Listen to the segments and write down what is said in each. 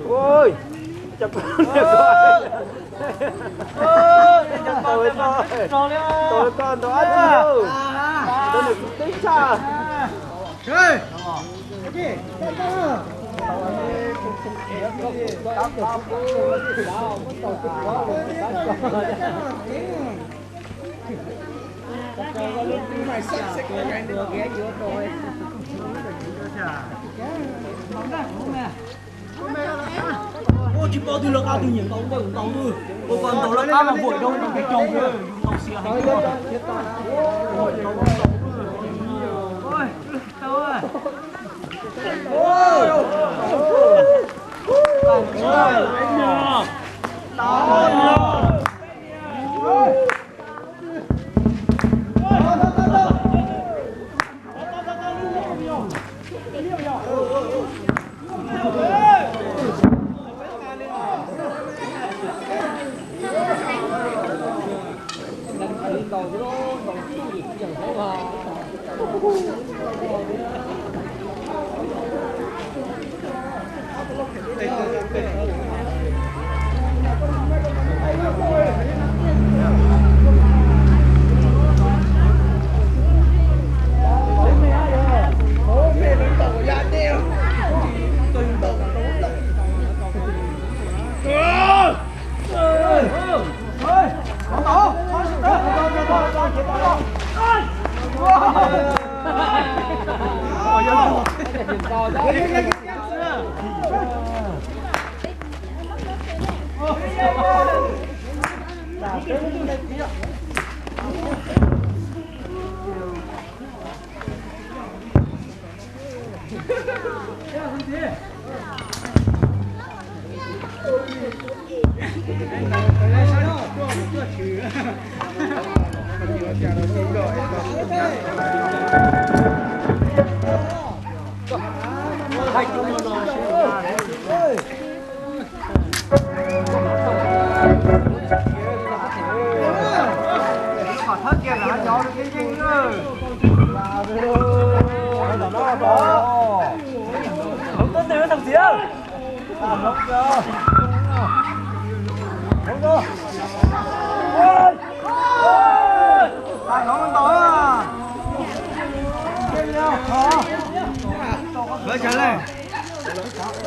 Ui, tau koj ntau ab tsi, ntau nws teb tshaj. Ua tsis paub twg lawv qab twg nyiam ntaus ntau ntau, ua pas ntaus lawv qab mas vuam zoo ntau coob coob, yus ntaus xiav heev.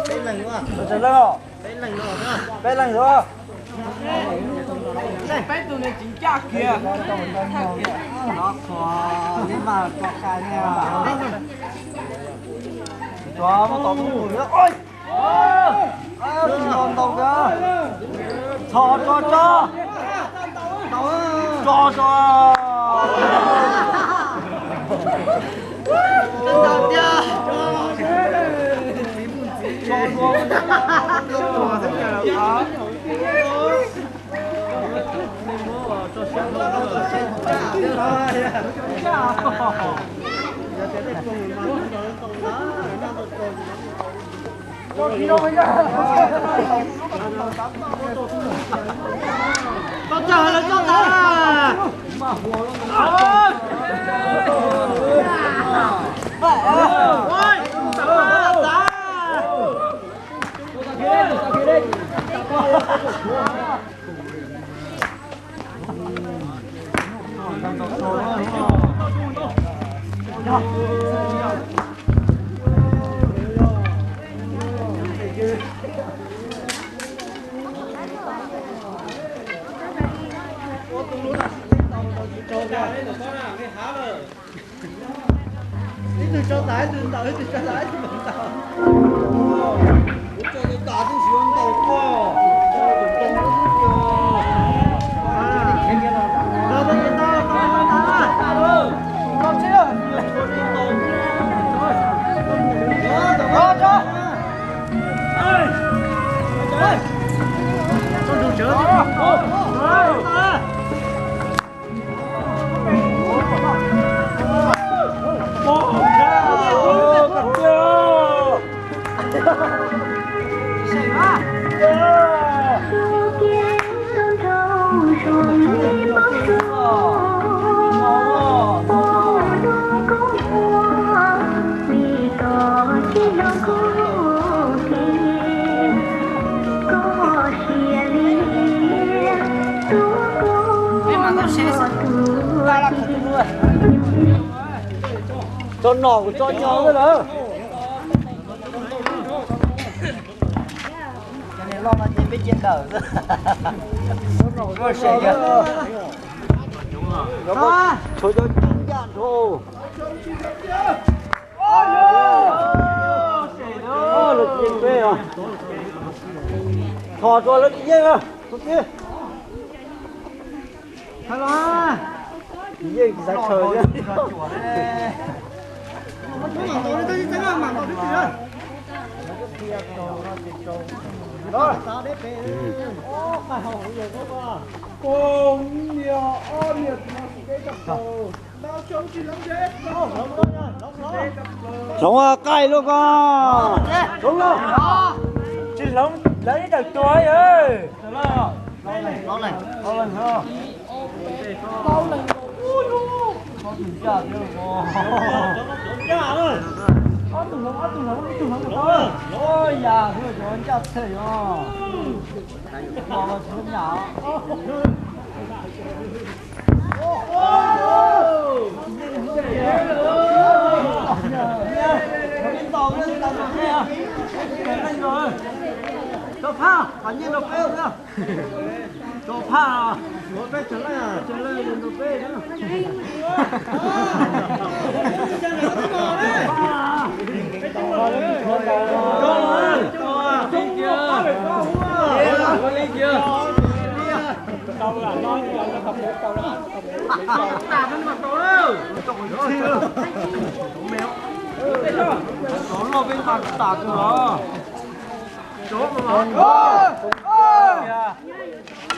Peb leeg os. Peb leeg os. Peb tus niag tsis ncaj kiag. Cov muab tau tus ua. Txhos tso tso. Tso tso. Tau tsawg lawv tso tas. Ib tug tso tas, ib tug ntaus, ib tug tso tas, ib tug ntaus. Kuv tso tas tas twb tsis yuav ntaus tuaj. Tso no kuv tso nyo lawm. Cov niag loj no ces peb cia dawm xwb. Muaj seem yog. Tshuav cov coob ncaj nrho. Lawv tsis yeej peb os. Thov rau lawv tsis yeej. Yeej tsis xav khaws thiab. Hloov qaij luaj koj. Tsis hloov lawv ib tawm tuag yawg. Tso phaj, qhov nyiaj rau peb. Tso phaj, peb tsev leej, tsev leej rau peb. Tau loj peb nqa tas kawg los. Neeg coob nco qab yus nqa kiag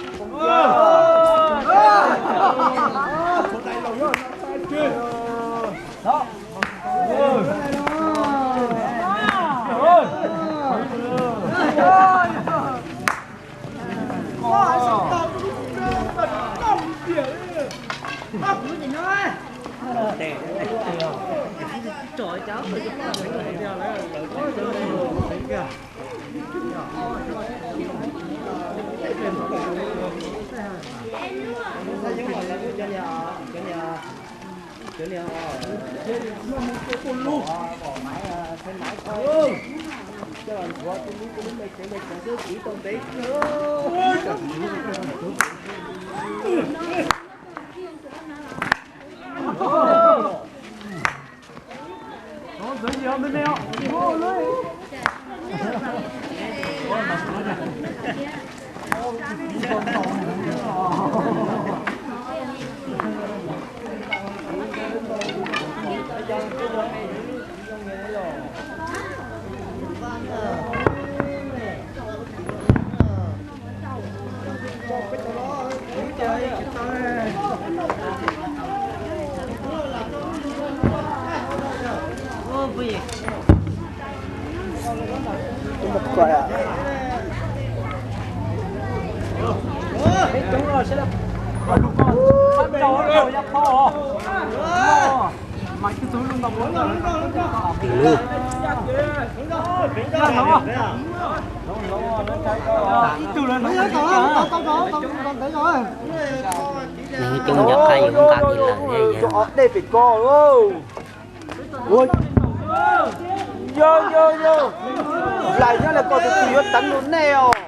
lawm thiab yog. Dej pem ko. Yog yog yog, lais nyob lawm koj tus twg yuav teev rau nej os.